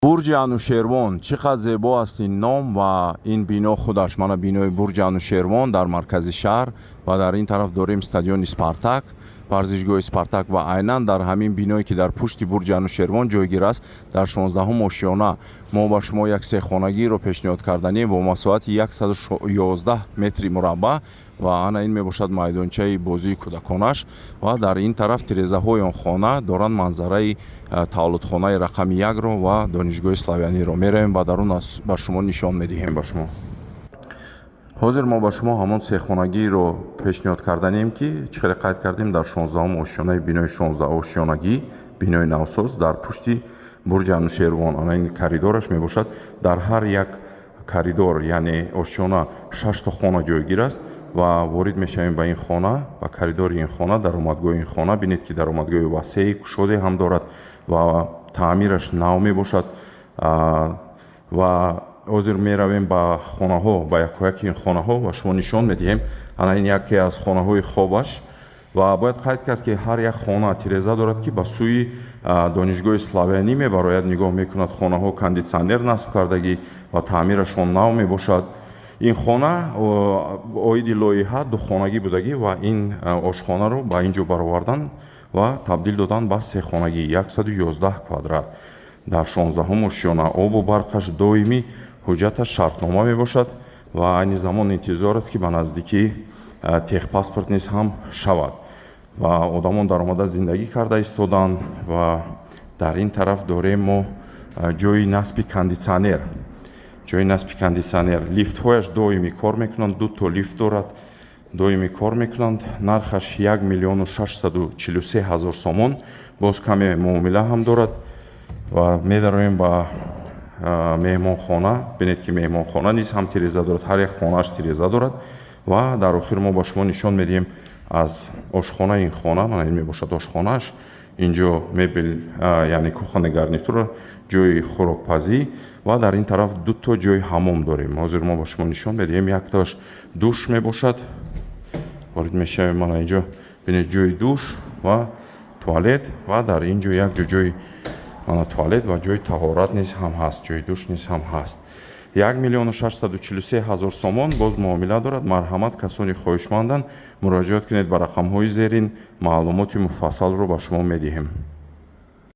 Бурҷи Анушервон, чӣ қадр зебо аст ин ном ва ин бино худаш. Мана бинои бурҷи Анушервон дар маркази шаҳр ва дар ин тараф дорем стадиони Спартак, варзишгоҳи Спартак ва айнан дар ҳамин биное, ки дар пушти бурҷи Анушервон ҷойгир аст, дар 16-ҳум ошёна мо ба шумо як сехонагиро пешниҳод карданем бо масоҳати 111 метри мураббаъ. Ва ана ин мебошад майдончаи бозии кӯдаконаш ва дар ин тараф тирезаҳои он хона доранд манзараи таваллудхонаи рақами якро ва Донишгоҳи Славяниро. Меравем ба дарун, ба шумо нишон медиҳем. Ба шумо ҳозир мо ба шумо ҳамон сехонагиро пешниҳод карданем, ки чӣ хеле қайд кардем, дар 16-ум ошёнаи бинои 16 ошёнагӣ, бинои навсоз дар пушти бурҷи Анушервон. Ана ин коридораш мебошад. Дар ҳар як коридор, яъне ошёна, шашто хона ҷойгир аст ва ворид мешавем ба ин хона, ба коридори ин хона, даромадгоҳи ин хона. Бинед, ки даромадгоҳи васеи кушоде ҳам дорад ва таъмираш нав мебошад. Ва ҳозир меравем ба хонаҳо, ба якояки ин хонаҳо ва шумо нишон медиҳем. Ана ин яке аз хонаҳои хобаш ва бояд қайд кард, ки ҳар як хона тиреза дорад, ки ба сӯи Донишгоҳи Славянӣ мебарояд, нигоҳ мекунад. Хонаҳо кондитсионер насб кардагӣ ва таъмирашон нав мебошад. Ин хона оиди лоиҳа духонагӣ будагӣ ва ин ошхонаро ба ин ҷо баровардан ва табдил додан ба сехонагӣ, 111 квадрат дар 16-ҳум ошёна. Обу барқаш доимӣ, ҳуҷҷаташ шартнома мебошад ва айни замон интизор аст, ки ба наздикӣ техпаспорт низ ҳам шавад ва одамон даромада зиндагӣ карда истоданд. Ва дар ин тараф дорем мо ҷои насби кондитсионер, ҷои насби кондитсионер. Лифтҳояш доимӣ кор мекунанд, дуто лифт дорад, доимӣ кор мекунанд. Нархаш 1 643 000 сомон, боз каме муомила ҳам дорад. Ва медароем ба меҳмонхона. Бинед, ки меҳмонхона низ ҳам тиреза дорад, ҳар як хонааш тиреза дорад. Ва дар охир мо ба шумо нишон медиҳем аз ошхонаи ин хона. Мана ин мебошад ошхонааш. Инҷо мебел, яъне кухонный гарнитура, ҷои хӯрокпазӣ ва дар ин тараф дуто ҷои ҳаммом дорем. Ҳозир мо ба шумо нишон медиҳем. Яктоаш душ мебошад. Ворид мешавем. Мана инҷо бинед, ҷои душ ва туалет ва дар ин ҷо як ҷо ҷои мана туалет ва ҷои таҳорат низ ҳам ҳаст, ҷои душ низ ҳам ҳаст. 1 643 000 сомон, боз муомила дорад. Марҳамат, касони хоҳишманданд, муроҷиат кунед ба рақамҳои зерин, маълумоти муфассалро ба шумо медиҳем.